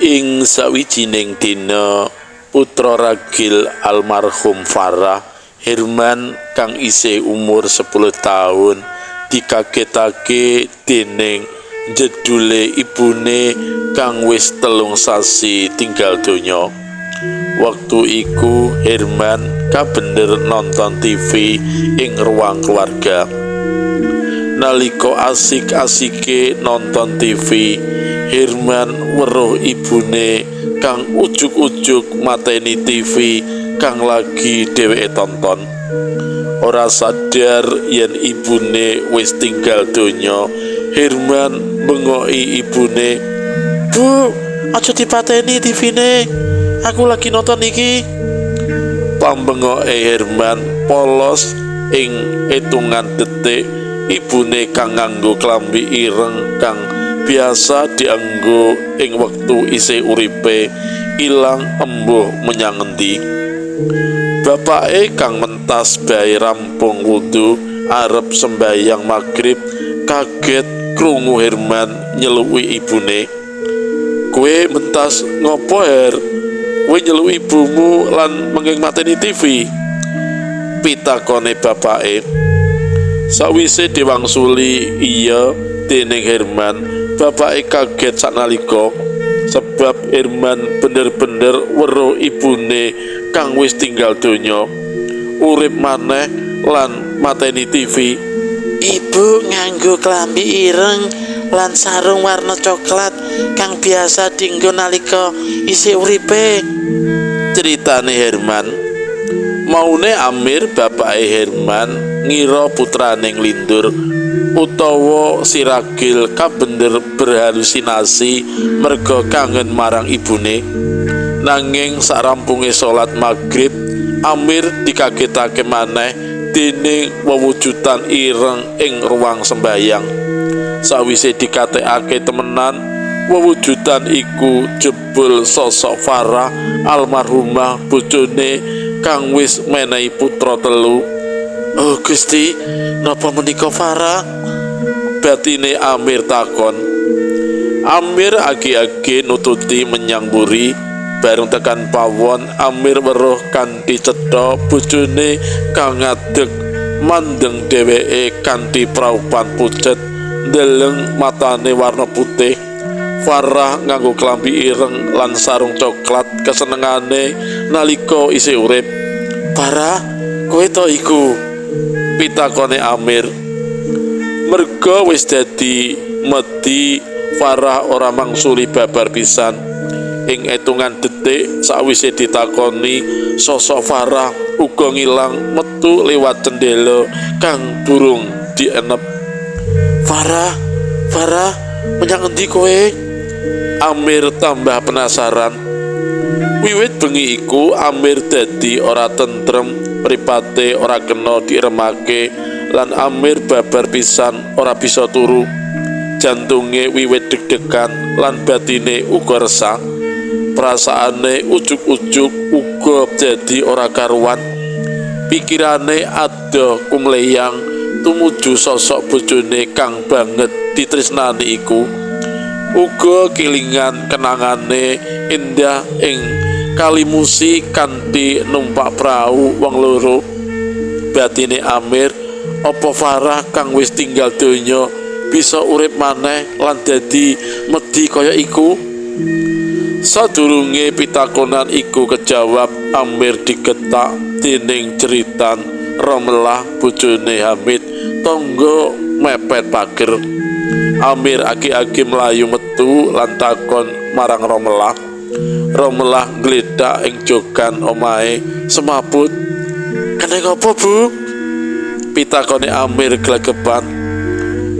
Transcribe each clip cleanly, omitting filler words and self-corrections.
Ing sawijining dina putra ragil almarhum Farah, Herman kang isih umur 10 taun dikagetake dening jedule ibune kang wis 3 sasi tinggal donya. Wektu iku Herman kabender nonton TV ing ruang keluarga. Nalika asik-asike nonton TV, Herman weruh ibune kang ujug-ujug mateni TV kang lagi dheweke tonton. Ora sadar yen ibune wis tinggal donya, Herman bengoki ibune, "Bu, aja dipateni TV-ne. Aku lagi nonton iki." Pambengoke Herman polos. Ing etungan detik ibune kang nganggo klambi ireng kang biasa dianggo ing wektu isih uripe ilang embuh menyang endi. Bapake kang mentas bae rampung wudu arep sembayang Magrib kaget krungu Herman nyeluki ibune. "Kowe mentas ngopo, Her? Kowe nyeluk ibumu lan menging mateni TV?" pitakone bapake. Sawise diwangsuli iya dening Herman, bapake kaget saknalika sebab Herman bener-bener weruh ibune kang wis tinggal donya urip maneh lan mateni TV. Ibu nganggo klambi ireng lan sarung warna coklat kang biasa dinggo nalika isih uripe, critane Herman. Maune Amir, bapake Herman, ngira putrane nglindur utawa si ragil kabender berhalusinasi merga kangen marang ibune. Nanging sarampunge salat Magrib, Amir dikagetake maneh dening wewujudan ireng ing ruang sembayang. Sawise dikatekake temenan, wewujudan iku jebul sosok Farah, almarhumah bojone kang wis menehi putra telu. "Oh Gusti, napa menika Farah?" batine Amir takon. Amir agi-agi nututi menyang mburi. Bareng tekan pawon, Amir weruh kanthi cetha bojone kang ngadeg mandeng dheweke kanthi praupan pucet, ndeleng matane warna putih. Farah nganggo klambi ireng lan sarung coklat kesenengane nalika isih urip. "Farah, kowe to iku?" pitakone Amir. Merga wis dadi medhi, Farah ora mangsuli babar pisan. Ing etungan detik sawise ditakoni, sosok Farah uga ngilang metu liwat cendela kang durung dienep. "Farah, Farah, menyang endi kowe?" Amir tambah penasaran. Wiwit bengi iku Amir dadi ora tentrem, mripate ora kena diremake lan Amir babar pisan ora bisa turu. Jantunge wiwit deg-degan lan batine uga resah. Perasaane ujug-ujug uga dadi ora karuan. Pikirane adoh kumleyang tumuju sosok bojone kang banget ditresnani iku. Uga kelingan kenangane endah ing Kalimusi kanthi numpak prau wong loro. Batine Amir, apa Farah kang wis tinggal donya bisa urip maneh lan dadi medhi kaya iku? Sadurunge pitakonan iku kejawab, Amir digetak dening jeritan Romelah, bojone Hamid, tangga mepet pager. Amir agi-agi mlayu metu lan takon marang Romelah. Romelah nggledak ing jogan omahe semaput. "Kena apa, Bu?" pitakone Amir glegepan.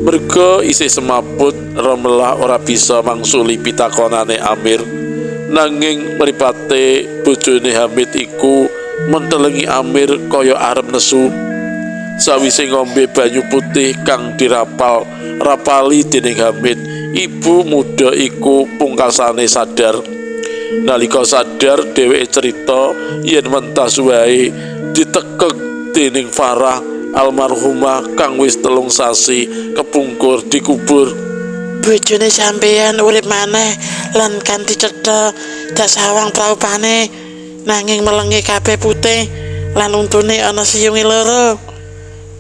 Merga isih semaput, Romelah ora bisa mangsuli pitakonane Amir. Nanging mripate bojone Hamid iku mentelengi Amir kaya arep nesu. Sawise ngombe banyu putih kang dirapal rapali dening Hamid, ibu muda iku pungkasane sadar. Nalika sadar, dheweke cerita yen mentas wae ditekek dening Farah, almarhumah kang wis 3 sasi kepungkur dikubur. Bojone sampeyan urip maneh lan kanthi cetha dak sawang praupane, nanging melenge kabeh putih lan untune ana siyunge loro.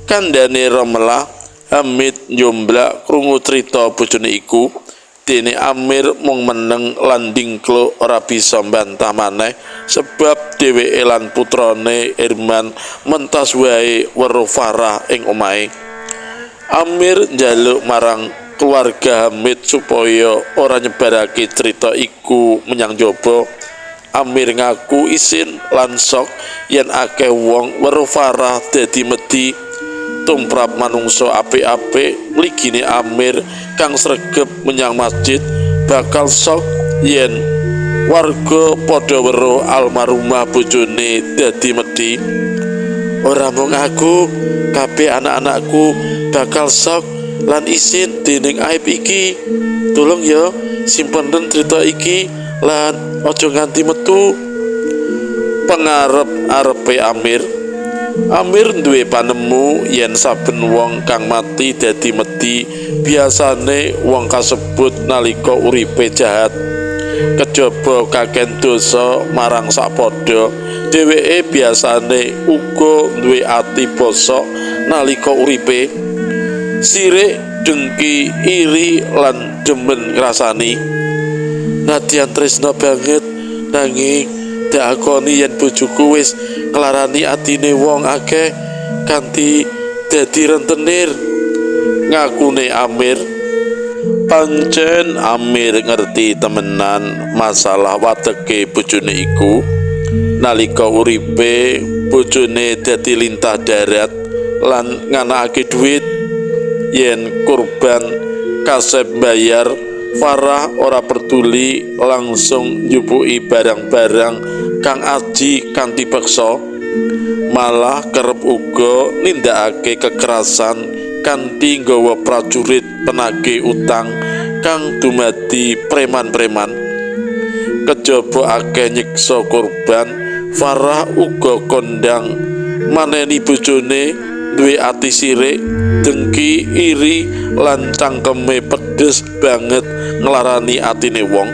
Kandhane Romelah, Hamid njomblak krungu crita bojone iku. Dene Amir mung meneng lan dingkluk ora bisa mbantah maneh sebab dheweke lan putrane Irman mentas wae weruh Farah ing omahe. Amir njaluk marang keluarga Hamid supaya ora nyebarake crita iku menyang jaba. Amir ngaku isin lan sok yen akeh wong weruh Farah dadi medhi. Tumrap manungsa apik-apik mligine Amir kang sregep menyang masjid bakal sok yen warga padha weruh almarhumah bojone dadi medhi. Ora mung aku, kabeh anak-anakku bakal sok lan isin dening aib iki. Tolong ya simpenen crita iki lan aja nganti metu. Pengarep-arepe Amir. Amir duwe panemu yen saben wong kang mati dadi medhi biasane wong kasebut nalika uripe jahat. Kejaba kaken dosa marang sapadha, dheweke biasane uga duwe ati bosok nalika uripe. Sirik, dengki, iri lan demen ngrasani. Nadyan tresna banget nanging dakoni yen bojoku wis nglarani atine wong akeh kanthi dadi rentenir, ngakune Amir. Pancen Amir ngerti temenan masalah wateke bojone iku. Nalika uripe bojone dadi lintah darat lan nganakake duit. Yen kurban kasep bayar, Farah ora peduli langsung njupuki barang-barang kang aji kanthi peksa. Malah kerep uga nindakake kekerasan kanthi nggawa prajurit penagih utang kang dumadi preman-preman. Kejaba akeh nyiksa korban, Farah uga kondang maneni bojone duwe ati sirik, dengki, iri lan cangkeme pedes banget nglarani atine wong.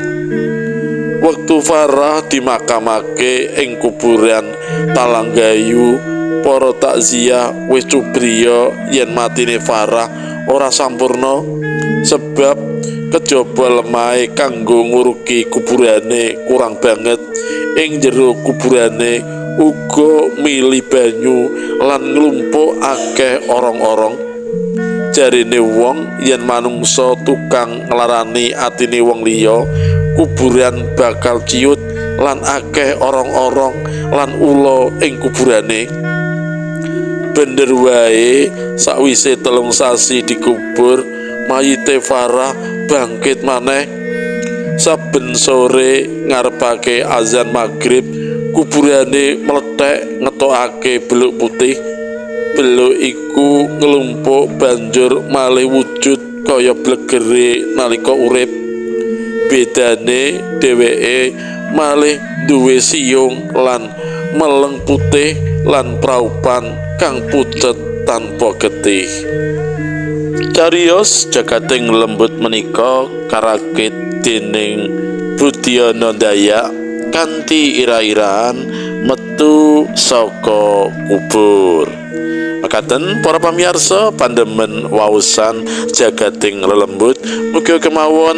Wektu Farah dimakamake ing kuburan Talanggayu, para takziah wis cubriya yen matine Farah ora sampurna sebab kejaba lemahe kanggo nguruki kuburane kurang banget. Ing jero kuburane uga mili banyu lan nglumpuk akeh orong-orong. Jarine wong yen manungsa tukang nglarani atine wong liya, kuburan bakal ciut lan akeh orong-orong lan ula ing kuburane. Bener wae, sakwise 3 sasi dikubur, mayite Farah bangkit maneh. Saben sore ngarepake azan maghrib, kuburane mlethek ngetokake beluk putih. Beluk iku nglumpuk banjur malih wujud kaya blegere nalika urip. Bedane dheweke malih duwe siyung lan meleng putih lan praupan kang pucet tanpa getih. Cariyos jagating lembut menika karakit dening Budiono Dayak kanthi ira-iraan metu saka kubur. Makaten para pamirsa pandemen waosan jagating lelembut, mugi kemawon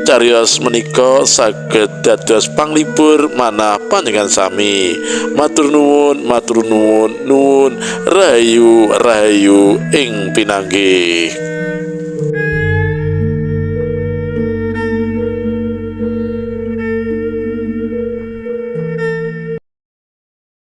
cariyos menika saged dados panglipur manah panjenengan sami. Matur nuwun, matur nuwun, nuwun rahayu rahayu ing pinanggih.